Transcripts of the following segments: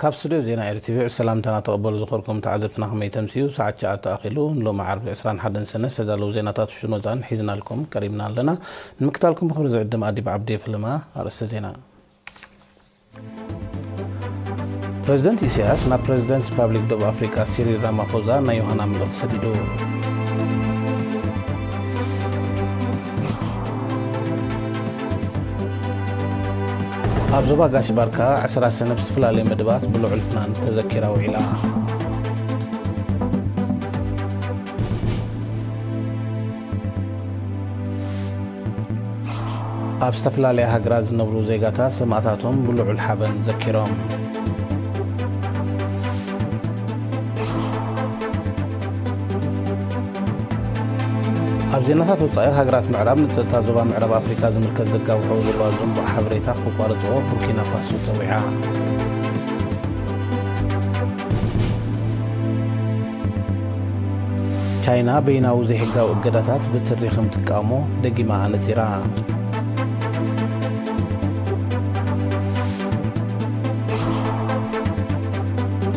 ካብ ስቱድዮ ዜና ኤሪ ቲቪ ሰላምታና ተቐበሉ ዝኸርኩም ተዓዘብትና፣ ከመይ ተምስዩ? ሰዓት ትሽዓተ ኣኺሉ ንሎሚ ዓርቢ ዕስራን ሓደን ሰነ ዝተዳለዉ ዜናታት ውሽጥን ወጻእን ሒዝናልኩም ቀሪብና ኣለና። ንምክታልኩም ብኽብሪ ዝዕድም ኣዲብ ዓብዲ የፍልማ። ኣርእስተ ዜና። ፕሬዚደንት ኢሳያስ ናብ ፕሬዚደንት ሪፓብሊክ ደቡብ ኣፍሪቃ ሲሪል ራማፎዛ ናይ ዮሃና መልእኽቲ ሰዲዱ። ኣብ ዞባ ጋሽ ባርካ ዕስራ ሰነ ብዝተፈላለየ መደባት ብልዑል ፍናን ተዘኪራ ውዒላ። ኣብ ዝተፈላለያ ሃገራት ዝነብሩ ዜጋታት ሰማእታቶም ብልዑል ሓበን ዘኪሮም። ኣብ ዜናታት ወጻኢ፣ ሃገራት ምዕራብ ንጸጥታ ዞባ ምዕራብ ኣፍሪካ ዝምልከት ዘጋውሖ ዘለዋ ዝንቡዕ ሓበሬታ ክቋርጽኦ ቡርኪና ፋሶ ጸዊዓ። ቻይና በይናዊ ዘይሕጋዊ እገዳታት ብትሪ ከም ትቃወሞ ደጊማ ኣነጺራ።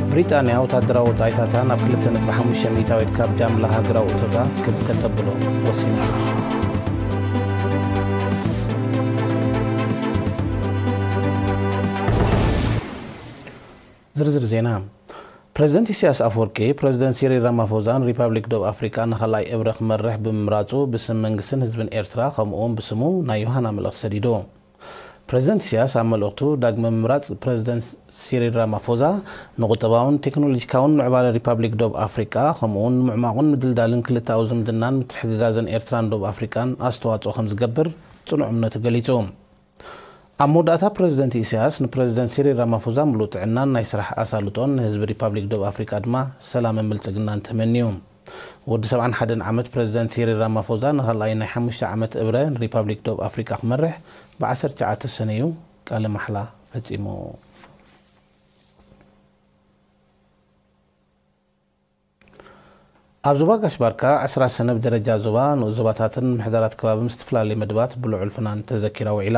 ብሪጣንያ ወታደራዊ ወጻኢታታ ናብ ክልተ ነጥቢ ሓሙሽተ ሚእታዊት ካብ ጃምላ ሃገራዊ እቶታ ክብ ከተብሎ ወሲና። ዝርዝር ዜና። ፕሬዚደንት ኢሳያስ ኣፈወርቂ፣ ፕሬዚደንት ሲሪል ራማፎዛን ሪፓብሊክ ደቡብ ኣፍሪቃ ንኻልኣይ እብረ ክመርሕ ብምምራጹ ብስም መንግስትን ህዝብን ኤርትራ፣ ከምኡ'ውን ብስሙ ናይ ዮሃና መልእኽቲ ሰዲዱ። ፕሬዚደንት ኢሳያስ ኣብ መልእኽቱ፣ ዳግመ ምምራጽ ፕሬዚደንት ሲሪል ራማፎዛ ንቁጠባውን ቴክኖሎጂካውን ምዕባለ ሪፓብሊክ ደቡብ ኣፍሪቃ፣ ከምኡ'ውን ንምዕማቑን ምድልዳልን ክልተኣዊ ዝምድናን ምትሕግጋዝን ኤርትራን ደቡብ ኣፍሪቃን ኣስተዋጽኦ ከም ዝገብር ጽኑዕ እምነቱ ገሊጹ። ኣብ መወዳእታ፣ ፕሬዚደንት ኢሳያስ ንፕሬዚደንት ሲሪል ራማፎዛ ምሉእ ጥዕናን ናይ ስራሕ ኣሳልጦን፣ ንህዝቢ ሪፓብሊክ ደቡብ ኣፍሪቃ ድማ ሰላምን ብልጽግናን ተመንዩ። ወዲ ሰብዓን ሓደን ዓመት ፕሬዚደንት ሲሪል ራማፎዛ ንኻልኣይ ናይ ሓሙሽተ ዓመት እብረ ንሪፓብሊክ ደቡብ ኣፍሪቃ ክመርሕ ብዓሰርተ ትሽዓተ ሰነ እዩ ቃለ ማሕላ ፈጺሙ። ኣብ ዞባ ጋሽ ባርካ ዕስራ ሰነ ብደረጃ ዞባ፣ ንኡስ ዞባታትን ምሕደራት ከባቢ ምስ ዝተፈላለዩ መደባት ብልዑል ፍናን ተዘኪራ ውዒላ።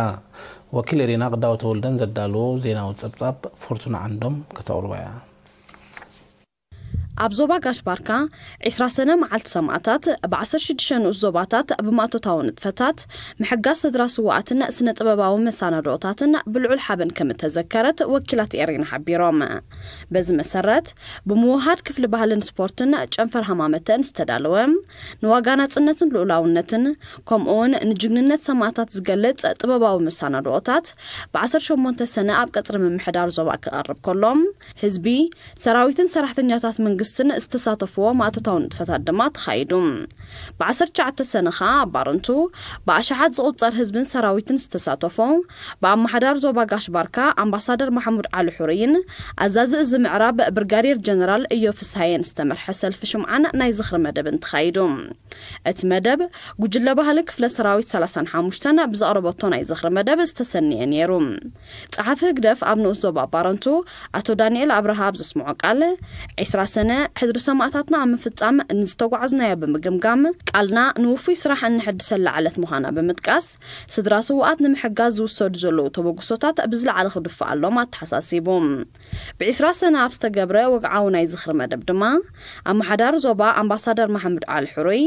ወኪል ኤሪና ቅዳው ተወልደን ዘዳለዎ ዜናዊ ጸብጻብ ፎርቱና ዓንዶም ከተቕርቦ እያ። ኣብ ዞባ ጋሽ ባርካ ዕስራ ሰነ መዓልቲ ሰማእታት፣ ብ ዓሰርተ ሽዱሽተ ንኡስ ዞባታት ብማእቶታዊ ንጥፈታት ምሕጋዝ ስድራ ስውኣትን ስነ ጥበባዊ መሰናድኦታትን ብልዑል ሓበን ከም እተዘከረት ወኪላት ኤሪና ሓቢሮም። በዚ መሰረት፣ ብምውሃድ ክፍሊ ባህልን ስፖርትን ጨንፈር ሃማመተን ዝተዳለወ፣ ንዋጋ ናጽነትን ልኡላውነትን፣ ከምኡውን ንጅግንነት ሰማእታት ዝገልጽ ጥበባዊ መሰናድኦታት፣ ብ ዓሰርተ ሸሞንተ ሰነ ኣብ ቀጽሪ ምምሕዳር ዞባ ክቐርብ ከሎ፣ ህዝቢ፣ ሰራዊትን ሰራሕተኛታት መንግስትን ዝተሳተፍዎ ማእቶታዊ ንጥፈታት ድማ ተኻይዱ። ብ ዓሰርተ ትሽዓተ ሰነ ኸኣ ኣብ ባረንቱ ብኣሽሓት ዝቑጸር ህዝብን ሰራዊትን ዝተሳተፎ፣ ብኣመሓዳር ዞባ ጋሽ ባርካ ኣምባሳደር ማሕሙድ ዓሊ ሑሪይን ኣዛዚ እዚ ምዕራብ ብርጋዴር ጀነራል እዮ ፍስሃየን ዝተመርሐ ሰልፊ ሽምዓን ናይ ዝኽሪ መደብን ተኻይዱ። እቲ መደብ፣ ጉጅለ ባህልን ክፍለ ሰራዊት ሰላሳን ሓሙሽተን ብዘቕረበቶ ናይ ዝኽሪ መደብ ዝተሰንየ ነይሩ። ጸሓፊ ህግደፍ ኣብ ንኡስ ዞባ ባረንቱ ኣቶ ዳንኤል ኣብርሃ ኣብ ዘስምዖ ቃል፣ ዕስራ ሰነ ሕድሪ ሰማእታትና ኣብ ምፍጻም ንዝተጓዕዝናዮ ብምግምጋም፣ ቃልና ንውፉይ ስራሕ እንሕድሰላ ዕለት ምዃና ብምጥቃስ፣ ስድራ ስውኣት ንምሕጋዝ ዝውሰዱ ዘለዉ ተበግሶታት ብዝለዓለ ክድፍኣሎም ኣተሓሳሲቡ። ብ ዕስራ ሰነ ኣብ ዝተገብረ ወግዓዊ ናይ ዝኽሪ መደብ ድማ፣ ኣመሓዳሪ ዞባ ኣምባሳደር ማሕሙድ ዓሊ ሕሩይ፣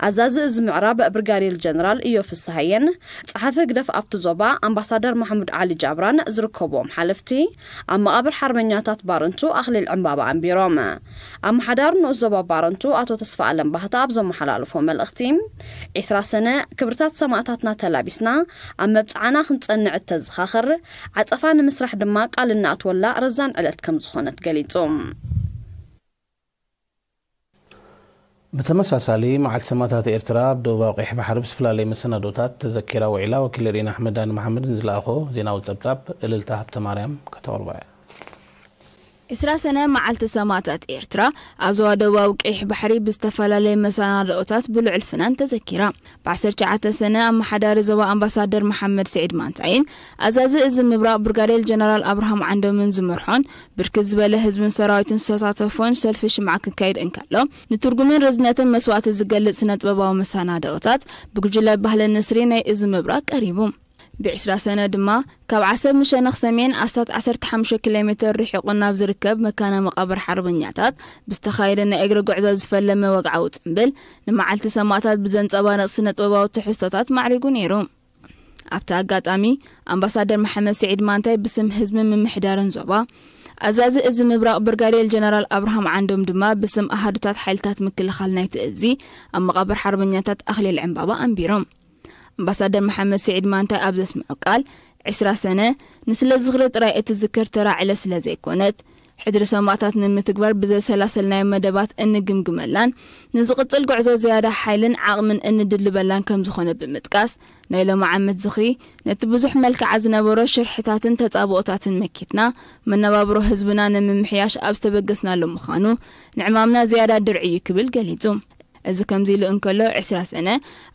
ኣዛዚ እዚ ምዕራብ ብርጋዴር ጀነራል እዮ ፍስሃየን፣ ጸሓፊ ህግደፍ ኣብቲ ዞባ ኣምባሳደር ማሕሙድ ዓሊ ጃብራን ዝርከብዎም ሓለፍቲ፣ ኣብ መቓብር ሓርበኛታት ባረንቱ ኣኽሊል ዕምባባ ኣንቢሮም። ኣመሓዳሪ ንኡስ ዞባ ባረንቱ ኣቶ ተስፋ ኣለም ባህታ ኣብ ዘመሓላለፎ መልእኽቲ፣ ዕስራ ሰነ ክብርታት ሰማእታትና ተላቢስና፣ ኣብ መብጽዓና ክንጸንዕ እተዘኻኽር፣ ዓጸፋ ንምስራሕ ድማ ቃል እንኣትወላ ረዛን ዕለት ከም ዝኾነት ገሊጹ። ብተመሳሳሊ፣ መዓልቲ ሰማእታት ኤርትራ ኣብ ደቡባዊ ቀይሕ ባሕሪ ብዝፈላለየ መሰናዶታት ተዘኪራ ውዒላ። ወኪል ሪና ኣሕመዳን መሓመድን ዝለኣኾ ዜናዊ ጸብጻብ እልልታ ሃብተማርያም ከተቕርቦ እያ። ዕስራ ሰነ መዓልቲ ሰማእታት ኤርትራ ኣብ ዞባ ደቡባዊ ቀይሕ ባሕሪ ብዝተፈላለየ መሰናድኦታት ብልዑል ፍናን ተዘኪራ። ብ ዓሰርተ ትሽዓተ ሰነ ኣመሓዳሪ ዞባ ኣምባሳደር መሓመድ ስዒድ ማንታይን ኣዛዚ እዚ ምብራቕ ብርጋዴር ጀነራል ኣብርሃም ዓንዶምን ዝመርሖን ብርክት ዝበለ ህዝብን ሰራዊትን ዝተሳተፎን ሰልፊ ሽምዓ ክካየድ እንከሎ፣ ንትርጉምን ርዝነትን መስዋእቲ ዝገልጽ ስነ ጥበባዊ መሰናድኦታት ብጉጅለ ባህልን ንስሪ ናይ እዚ ምብራቕ ቀሪቡ። ብዕስራ ሰነ ድማ ካብ ዓሰብ ምሸነኽ ሰሜን ኣስታት ዓሰርተ ሓሙሽተ ኪሎ ሜትር ርሒቑ ናብ ዝርከብ መካነ መቓብር ሓርበኛታት ብዝተኻየደ ናይ እግሪ ጉዕዞ ዝፈለመ ወግዓዊ ጽምብል፣ ንመዓልቲ ሰማእታት ብዘንጸባርቕ ስነ ጥበባዊ ትሕዝቶታት ማዕሪጉ ነይሩ። ኣብቲ ኣጋጣሚ፣ ኣምባሳደር መሓመድ ስዒድ ማንታይ ብስም ህዝብን ምምሕዳርን ዞባ፣ ኣዛዚ እዚ ምብራቕ ብርጋዴር ጀነራል ኣብርሃም ዓንዶም ድማ ብስም ኣሃዱታት ሓይልታት ምክልኻል ናይቲ እዚ ኣብ መቓብር ሓርበኛታት ኣኽሊል ዕምባባ ኣንቢሮም። ኣምባሳደር መሓመድ ስዒድ ማንታይ ኣብ ዘስምዖ ቃል፣ ዕስራ ሰነ ንስለ ዝኽሪ ጥራይ እትዝከር ተራ ዕለት ስለ ዘይኮነት፣ ሕድሪ ሰማእታት ንምትግባር ብዘሰላሰልናዮ መደባት እንግምግመላን ንዝቕጽል ጉዕዞ ዝያዳ ሓይልን ዓቕምን እንድልበላን ከም ዝኾነ ብምጥቃስ፣ ናይ ሎሚ ዓመት ዝኽሪ ነቲ ብዙሕ መልክዓ ዝነበሮ ሽርሕታትን ተጻብኦታትን መኪትና፣ መነባብሮ ህዝብና ንምምሕያሽ ኣብ ዝተበገስናሉ ምዃኑ ንዕማምና ዝያዳ ድርዒ እዩ ክብል ገሊጹ። እዚ ከምዚ ኢሉ እንከሎ፣ ዕስራ ሰነ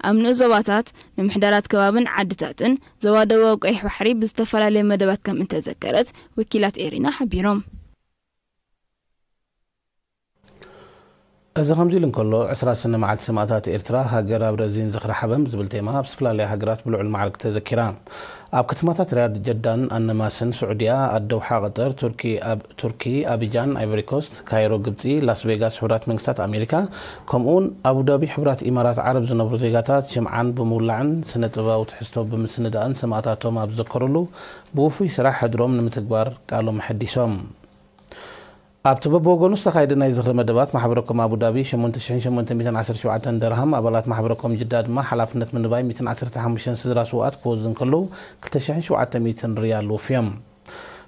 ኣብ ንኡስ ዞባታት፣ ምምሕዳራት ከባብን ዓድታትን ዞባ ደቡብ ቀይሕ ባሕሪ ብዝተፈላለየ መደባት ከም እንተዘከረት ወኪላት ኤሪና ሓቢሮም። እዚ ከምዚ ኢሉ እንከሎ፣ ዕስራ ሰነ መዓልቲ ሰማእታት ኤርትራ፣ ሃገር ኣብ ረዚን ዝኽሪ ሓበን ብዝብል ቴማ ኣብ ዝተፈላለያ ሃገራት ብልዑል ማዕርግ ተዘኪራ። ኣብ ከተማታት ሪያድ፣ ጀዳን ኣነማስን፣ ስዑድያ፣ ኣደውሓ ቀጠር፣ ቱርኪ ኣብ፣ ቱርኪ ኣቢጃን፣ ኣይቨሪ ኮስት፣ ካይሮ ግብጺ፣ ላስ ቬጋስ ሕቡራት መንግስታት ኣሜሪካ፣ ከምኡውን ኣቡዳቢ ሕቡራት ኢማራት ዓረብ ዝነብሩ ዜጋታት ሽምዓን ብምውላዕን ስነ ጥበባዊ ትሕዝቶ ብምስንዳእን ሰማእታቶም ኣብ ዝዘከሩሉ ብውፉይ ስራሕ ሕድሮም ንምትግባር ቃሎም ኣሐዲሶም። ኣብቲ በብወገኑ ዝተኻየደ ናይ ዝኽሪ መደባት ማሕበረኮም ኣቡዳቢ ሸሞንተ ሽሕን ሸሞንተ ሚእትን ዓሰርተ ሸውዓተን ደርሃም፣ ኣባላት ማሕበረኮም ጅዳ ድማ ሓላፍነት ምንባይ ሚእትን ዓሰርተ ሓሙሽተን ስድራ ስውኣት ክወስዱ እንከለዉ ክልተ ሽሕን ሸውዓተ ሚእትን ሪያል ወፍዮም።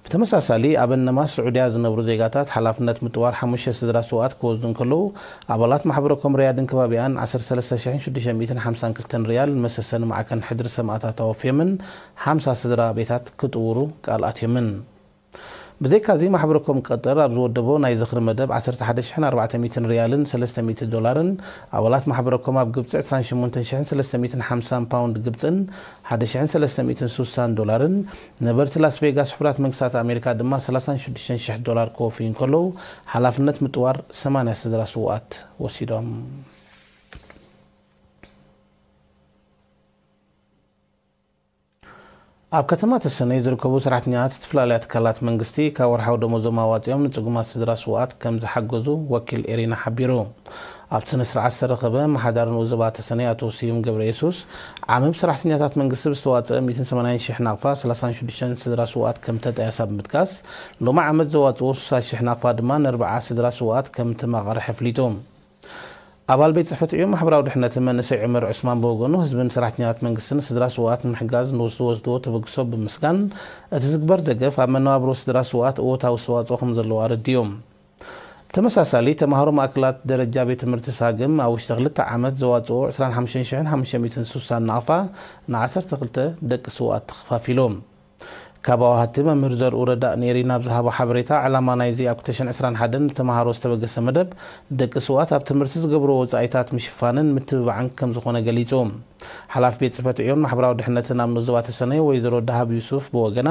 ብተመሳሳሊ ኣብ ነማስ ስዑድያ ዝነብሩ ዜጋታት ሓላፍነት ምጥዋር ሓሙሽተ ስድራ ስውኣት ክወስዱ እንከለዉ ኣባላት ማሕበረኮም ሪያድን ከባቢኣን ዓሰርተ ሰለስተ ሽሕን ሽዱሽተ ሚእትን ሓምሳን ክልተን ሪያል ንመሰሰኒ ማዕከን ሕድሪ ሰማእታት ኣወፍዮምን ሓምሳ ስድራ ቤታት ክጥውሩ ቃል ኣትዮምን። ብዘይካዚ ማሕበረኮም ቀጠር ኣብ ዝወደቦ ናይ ዝኽሪ መደብ ዓሰርተ ሓደ ሽሕን ኣርባዕተ ሚእትን ሪያልን ሰለስተ ሚእቲ ዶላርን፣ ኣባላት ማሕበረኮም ኣብ ግብጺ ዕስራን ሸሞንተን ሽሕን ሰለስተ ሚእትን ሓምሳን ፓውንድ ግብጽን ሓደ ሽሕን ሰለስተ ሚእትን ሱሳን ዶላርን፣ ነበርቲ ላስ ቬጋስ ሕቡራት መንግስታት ኣሜሪካ ድማ ሰላሳን ሽዱሽተን ሽሕ ዶላር ክወፍዩ እንከለዉ፣ ሓላፍነት ምጥዋር ሰማንያ ስድራ ስውኣት ወሲዶም። ኣብ ከተማ ተሰነይ ዝርከቡ ሰራሕተኛታት ዝተፈላለያ ትካላት መንግስቲ ካብ ወርሓዊ ደሞዞም ኣዋፂኦም ንፅጉማት ስድራ ስውኣት ከም ዝሓገዙ ወኪል ኤሪና ሓቢሩ። ኣብቲ ስነ ስርዓት ዝተረኸበ ኣመሓዳሪ ንኡስ ዞባ ተሰነይ ኣቶ ስዩም ገብረ የሱስ፣ ዓሚ ብሰራሕተኛታት መንግስቲ ብዝተዋፀአ ሚእትን ሰማንያን ሽሕ ናቕፋ ሰላሳን ሽዱሽተን ስድራ ስውኣት ከም ተጣየሳ ብምጥቃስ፣ ሎሚ ዓመት ዘዋፅዎ ስሳ ሽሕ ናቕፋ ድማ ንኣርብዓ ስድራ ስውኣት ከም ተመቓርሐ ኣፍሊጡ። ኣባል ቤት ጽሕፈት ዕዮ ማሕበራዊ ድሕነትን መንእሰይ ዑመር ዑስማን ብወገኑ፣ ህዝብን ሰራሕተኛታት መንግስትን ስድራ ስውኣት ንምሕጋዝ ንወስ-፣ ዝወስድዎ ተበግሶ ብምስጋን፣ እቲ ዝግበር ደገፍ ኣብ መነባብሮ ስድራ ስውኣት እወታዊ ኣስተዋጽኦ ከም ዘለዎ ኣረዲኡ። ብተመሳሳሊ፣ ተማሃሮ ማእከላት ደረጃ ቤት ትምህርቲ ሳግም ኣብ ውሽጢ ክልተ ዓመት ዘዋጽኦ ዕስራን ሓሙሽተን ሽሕን ሓሙሽተ ሚእትን ሱሳን ናቕፋ ንዓሰርተ ክልተ ደቂ ስውኣት ተኸፋፊሉ። ካብ ኣዋሃድቲ መምህር ዘርኡ ረዳእ ኔሪ ናብ ዝሃቦ ሓበሬታ፣ ዕላማ ናይዚ ኣብ ክልተ ሽሕን ዕስራን ሓደን ንተምሃሮ ዝተበገሰ መደብ፣ ደቂ ስውኣት ኣብ ትምህርቲ ዝገብርዎ ወጻኢታት ምሽፋንን ምትብባዕን ከም ዝኾነ ገሊጹ። ሓላፊ ቤት ጽሕፈት ዕዮን ማሕበራዊ ድሕነትን ኣብ ንኡስ ዞባ ተሰነይ ወይዘሮ ደሃብ ዩሱፍ ብወገና፣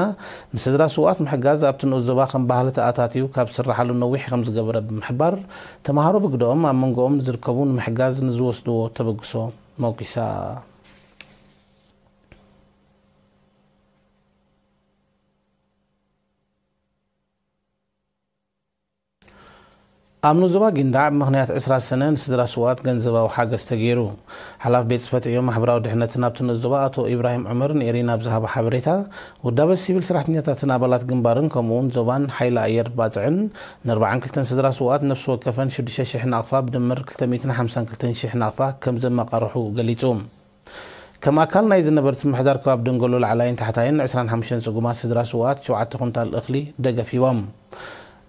ንስድራ ስውኣት ምሕጋዝ ኣብቲ ንኡስ ዞባ ከም ባህሊ ተኣታትዩ ካብ ዝስርሓሉ ነዊሕ ከም ዝገበረ ብምሕባር፣ ተምሃሮ ብግደኦም ኣብ መንጎኦም ንዝርከቡ ንምሕጋዝ ንዝወስድዎ ተበግሶ መጒሳ። ኣብ ንኡስ ዞባ ጊንዳዕ ብምኽንያት ዕስራ ሰነ ንስድራ ስውኣት ገንዘባዊ ሓገዝ ተገይሩ። ሓላፊ ቤት ጽሕፈት ዕዮ ማሕበራዊ ድሕነትን ኣብቲ ንኡስ ዞባ ኣቶ ኢብራሂም ዑመር ንኤሪና ኣብ ዝሃቦ ሓበሬታ፣ ውዳበ ሲቪል ሰራሕተኛታትን ኣባላት ግንባርን ከምኡውን ዞባን ሓይሊ ኣየር ባጽዕን ንኣርባዓን ክልተን ስድራ ስውኣት ነፍሲ ወከፈን ሽዱሽተ ሽሕ ናቕፋ ብድምር ክልተ ሚእትን ሓምሳን ክልተን ሽሕ ናቕፋ ከም ዘመቓርሑ ገሊጹ። ከም ኣካል ናይዚ ነበርቲ ምምሕዳር ከባቢ ደንጎሎ ላዕላይን ታሕታይን ዕስራን ሓሙሽተን ጽጉማት ስድራ ስውኣት ሸውዓተ ኩንታል እኽሊ ደገፍ ሂቦም።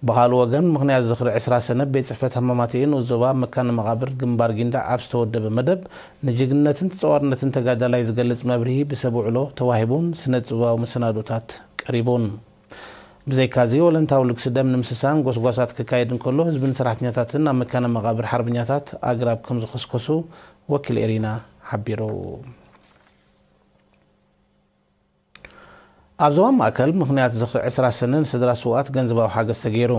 ብኻልእ ወገን፣ ምኽንያት ዝኽሪ ዕስራ ሰነ ቤት ጽሕፈት ሃማማተኤ ንኡስ ዞባ መካነ መቓብር ግንባር ጊንዳዕ ኣብ ዝተወደበ መደብ፣ ንጅግንነትን ተጸዋርነትን ተጋዳላይ ዝገልጽ መብርሂ ብሰብ ውዕሎ ተዋሂቡን ስነ ጥበባዊ መሰናዶታት ቀሪቡን። ብዘይካዚ፣ ወለንታዊ ልግሲ ደም ንምስሳን ጎስጓሳት ክካየድ እንከሎ፣ ህዝብን ሰራሕተኛታትን ኣብ መካነ መቓብር ሓርበኛታት ኣግራብ ከም ዝኸስከሱ ወኪል ኤሪና ሓቢሩ። ኣብ ዞባ ማእከል ምኽንያት ዝኽሪ ዕስራ ሰነ ንስድራ ስውኣት ገንዘባዊ ሓገዝ ተገይሩ።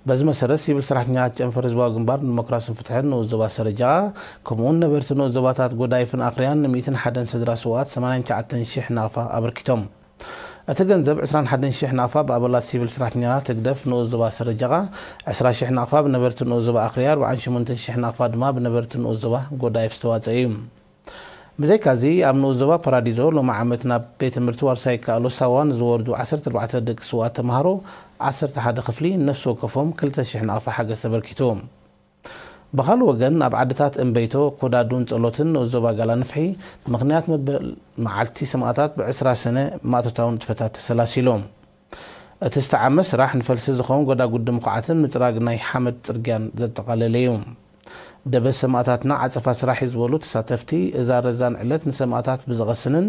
በዚ መሰረት ሲቪል ሰራሕተኛታት ጨንፈር ህዝባዊ ግንባር ንዲሞክራስን ፍትሕን ንኡስ ዞባ ሰረጃ፣ ከምኡውን ነበርቲ ንኡስ ዞባታት ጎዳይፍን ኣኽርያን ን ሚእትን ሓደን ስድራ ስውኣት ሰማንያን ትሽዓተን ሽሕ ናቕፋ ኣበርኪቶም። እቲ ገንዘብ ዕስራን ሓደን ሽሕ ናቕፋ ብኣባላት ሲቪል ሰራሕተኛታት ህግደፍ ንኡስ ዞባ ሰረጃ፣ ዕስራ ሽሕ ናቕፋ ብነበርቲ ንኡስ ዞባ ኣኽርያ፣ ኣርባዓን ሸሞንተን ሽሕ ናቕፋ ድማ ብነበርቲ ንኡስ ዞባ ጎዳይፍ ዝተዋጸአ እዩ። ብዘይካዚ ኣብ ንኡስ ዞባ ፓራዲዞ ሎሚ ዓመት ናብ ቤት ትምህርቲ ዋርሳይ ይከኣሎ ሳዋ ንዝወርዱ ዓሰርተ ኣርባዕተ ደቂ ስውኣት ተምሃሮ ዓሰርተ ሓደ ክፍሊ ነፍሲ ወከፎም ክልተ ሽሕ ናቕፋ ሓገዝ ተበርኪቱ። ብኻልእ ወገን ኣብ ዓድታት እምበይቶ፣ ኮዳዱን ጸሎትን ንኡስ ዞባ ጋላ ንፍሒ ምኽንያት መበል መዓልቲ ሰማእታት ብዕስራ ሰነ ማእቶታዊ ንጥፈታት ተሰላሲሉ። እቲ ዝተዓመ ስራሕ ንፈልሲ ዝኸውን ጎዳጉዲ ምኹዓትን ምጽራግ ናይ ሓመድ ጽርግያን ዘጠቓለለ እዩ። ደበስ ሰማእታትና ዓጸፋ ስራሕ እዩ ዝበሉ ተሳተፍቲ፣ እዛ ረዛን ዕለት ንሰማእታት ብዘቐስንን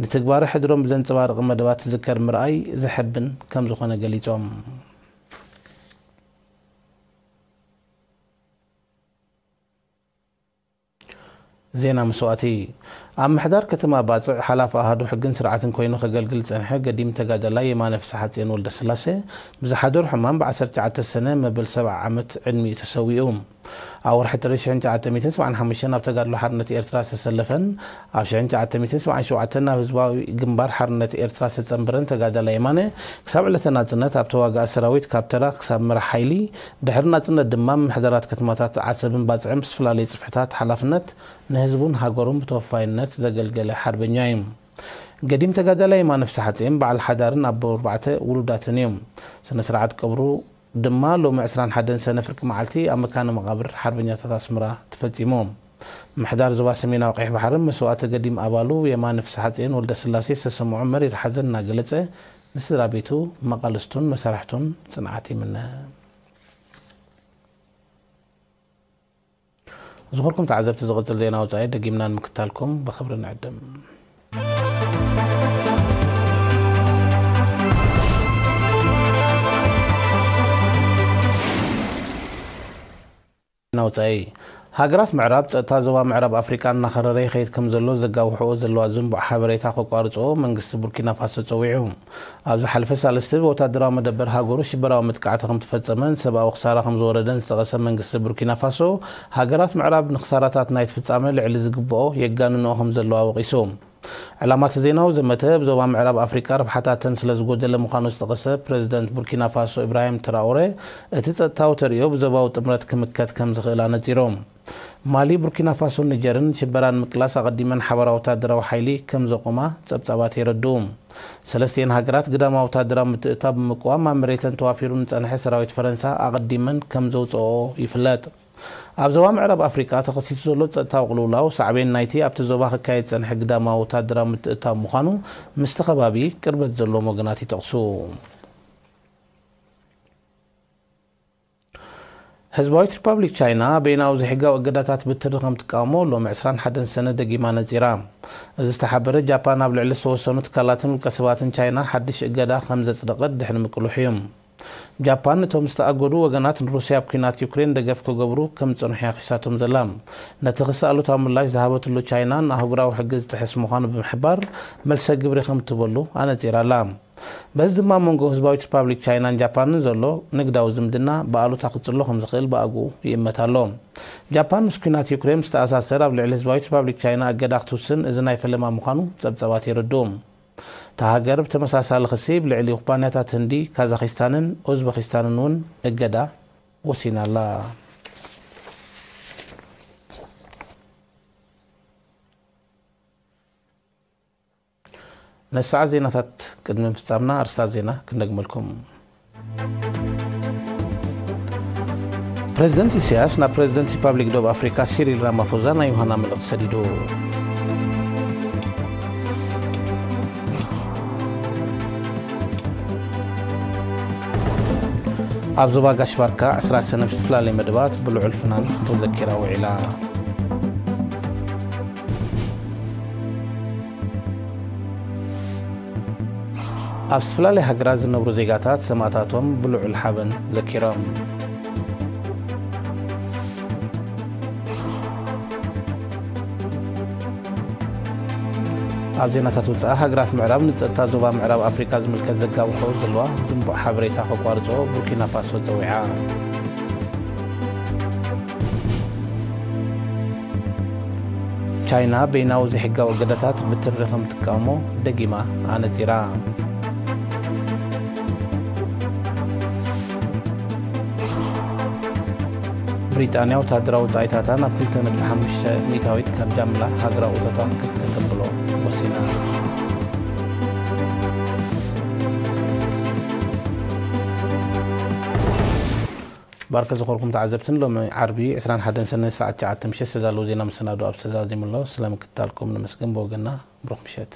ንትግባረ ሕድሮም ብዘንጸባርቕ መደባት ትዝከር ምርኣይ ዘሐብን ከም ዝኾነ ገሊጾም። ዜና መስዋእቲ። ኣብ ምሕዳር ከተማ ባጽዕ ሓላፊ ኣሃዱ ሕግን ስርዓትን ኮይኑ ከገልግል ዝጸንሐ ገዲም ተጋዳላይ የማነ ፍስሓጽዮን ወልደስላሴ ብዝሓደሩ ሕማም ብ ዓሰርተ ትሽዓተ ሰነ መበል ሰብዓ ዓመት ዕድሚኡ ተሰዊኡ። ኣብ ወርሒ ጥሪ ሽሕን ትሽዓተ ሚእትን ሰብዓን ሓሙሽተን ኣብ ተጋድሎ ሓርነት ኤርትራ ዝተሰለፈን ኣብ ሽሕን ትሽዓተ ሚእትን ሰብዓን ሸውዓተን ናብ ህዝባዊ ግንባር ሓርነት ኤርትራ ዝተጸንበረን ተጋዳላይ የማነ፣ ክሳብ ዕለተ ናጽነት ኣብ ተዋጋኢ ሰራዊት ካብ ተራ ክሳብ መራሕ ሓይሊ፣ ድሕሪ ናጽነት ድማ ምምሕዳራት ከተማታት ዓሰብን ባጽዕን ብዝተፈላለየ ጽፍሕታት ሓላፍነት ንህዝቡን ሃገሩን ብተወፋይነት ዘገልገለ ሓርበኛ እዩ። ገዲም ተጋዳላይ የማነ ፍስሓጽዮን በዓል ሓዳርን ኣቦ ኣርባዕተ ውሉዳትን እዩ። ስነ ስርዓት ቀብሩ ድማ ሎሚ ዕስራን ሓደን ሰነ ፍርቂ መዓልቲ ኣብ መካነ መቓብር ሓርበኛታት ኣስመራ ተፈጺሙ። ምሕዳር ዞባ ሰሜናዊ ቀይሕ ባሕርን መስዋእቲ ገዲም ኣባሉ የማነ ፍስሓጽዮን ወልደስላሴ ዝተሰምዖ መሪር ሓዘን እናገለጸ፣ ንስድራ ቤቱ፣ መቓልስቱን መሳርሕቱን ጽንዓት ይምነ። ዝኸበርኩም ተዓዘብቲ፣ ዝቕጽል ዜና ወጻኢ ደጊምና ንምክታልኩም ብኽብሪ ንዕድም። ዜና ወጻኢ። ሃገራት ምዕራብ ጸጥታ ዞባ ምዕራብ ኣፍሪቃ እናኸረረ ይኸይድ ከም ዘሎ ዘጋውሕኦ ዘለዋ ዝንቡዕ ሓበሬታ ከቋርጽኦ መንግስቲ ቡርኪና ፋሶ ጸዊዑ። ኣብ ዝሓለፈ ሳልስቲ ብወታደራዊ መደበር ሃገሩ ሽበራዊ መጥቃዕቲ ከም ተፈጸመን ሰብኣዊ ክሳራ ከም ዝወረደን ዝጠቐሰ መንግስቲ ቡርኪና ፋሶ፣ ሃገራት ምዕራብ ንክሳራታት ናይቲ ፍጻመ ልዕሊ ዝግብኦ የጋንንኦ ከም ዘለዋ ወቒሱ። ዕላማ እቲ ዜናዊ ዘመተ፣ ኣብ ዞባ ምዕራብ ኣፍሪቃ ረብሓታተን ስለ ዝጎደለ ምዃኑ ዝጠቐሰ ፕረዚደንት ቡርኪና ፋሶ ኢብራሂም ትራኦረ፣ እቲ ጸጥታዊ ተርእዮ ብዞባዊ ጥምረት ክምከት ከም ዝኽእል ኣነጺሩ። ማሊ፣ ቡርኪና ፋሶን ኒጀርን ሽበራ ንምቅላስ ኣቐዲመን ሓባራዊ ወታደራዊ ሓይሊ ከም ዘቑማ ጸብጻባት የረድኡ። ሰለስቲኤን ሃገራት ግዳማዊ ወታደራዊ ምትእትታው ብምቅዋም ኣብ መሬተን ተዋፊሩ ንጸንሐ ሰራዊት ፈረንሳ ኣቐዲመን ከም ዘውጽኦ ይፍለጥ። ኣብ ዞባ ምዕራብ ኣፍሪቃ ተኸሲቱ ዘሎ ጸጥታዊ ቅልውላው ሳዕቤን ናይቲ ኣብቲ ዞባ ክካየድ ዝጸንሐ ግዳማዊ ወታደራዊ ምትእትታው ምዃኑ ምስቲ ከባቢ ቅርበት ዘለዎም ወገናት ይጠቕሱ። ህዝባዊት ሪፓብሊክ ቻይና በይናዊ ዘይሕጋዊ እገዳታት ብትሪ ከም ትቃወሞ ሎሚ ዕስራን ሓደን ሰነ ደጊማ ነጺራ። እዚ ዝተሓበረ ጃፓን ኣብ ልዕሊ ዝተወሰኑ ትካላትን ውልቀ ሰባትን ቻይና ሓድሽ እገዳ ከም ዘጽደቐት ድሕሪ ምቅልሑ እዩ። ጃፓን ነቶም ዝተኣገዱ ወገናት ንሩስያ ኣብ ኲናት ዩክሬን ደገፍ ክገብሩ ከም ዝጸንሑ እያ ኺሳቶም ዘላ። ነቲ ክሲ ኣሉታዊ ምላሽ ዝሃበትሉ ቻይና ንኣህጉራዊ ሕጊ ዝጥሕስ ምዃኑ ብምሕባር መልሰ ግብሪ ከም ትበሉ ኣነጺራ ኣላ። በዚ ድማ መንጎ ህዝባዊት ሪፓብሊክ ቻይናን ጃፓንን ዘሎ ንግዳዊ ዝምድና ብኣሉታ ክጽሎ ከም ዝኽእል ብኣግኡ ይእመት ኣሎ። ጃፓን ምስ ኲናት ዩክሬን ምስ ተኣሳሰር ኣብ ልዕሊ ህዝባዊት ሪፓብሊክ ቻይና እገዳ ክትውስን እዚ ናይ ፈለማ ምዃኑ ጸብጸባት የረድኡ። እታ ሃገር ብተመሳሳሊ ክሲ ብልዕሊ ኩባንያታት ህንዲ፣ ካዛኺስታንን ኡዝበኪስታንን እውን እገዳ ወሲና ኣላ። ነሰዓት ዜናታት ቅድሚ ምፍጻምና ኣርስታት ዜና ክንደግመልኩም። ፕረዚደንት ኢሳያስ ናብ ፕረዚደንት ሪፓብሊክ ደቡብ ኣፍሪካ ሲሪል ራማፎዛ ናይ ዮሃና መልእኽቲ ሰዲዱ። ኣብ ዞባ ጋሽ ባርካ ዕስራ ሰነ ብዝተፈላለየ መደባት ብልዑል ፍናን ተዘኪራ ውዒላ። ኣብ ዝተፈላለያ ሃገራት ዝነብሩ ዜጋታት ሰማእታቶም ብልዑል ሓበን ዘኪሮም። ኣብ ዜናታት ወጻኢ፣ ሃገራት ምዕራብ ንጸጥታ ዞባ ምዕራብ ኣፍሪቃ ዝምልከት ዘጋውሖ ዘለዋ ዝንቡዕ ሓበሬታ ከቋርጾ ቡርኪና ፋሶ ጸዊዓ። ቻይና በይናዊ ዘይሕጋዊ እገዳታት ብትሪ ከም ትቃወሞ ደጊማ ኣነጺራ። ብሪጣንያ ወታደራዊ ጻኢታታ ናብ ክልተ ነጥቢ ሓሙሽተ ሚእታዊት ካብ ጃምላ ሃገራዊ እቶታ ከተብሎ ወሲና። ባርከ ዝኾርኩም ተዓዘብትን፣ ሎሚ ዓርቢ ዕስራን ሓደን ሰነ ሰዓት ትሽዓተ ምሸት ዝተዳለወ ዜና መሰናዶ ኣብ ዝተዛዚሙ ኣሎ። ስለምክትታልኩም ነመስግን። ብወገና ብሩኽ ምሸት።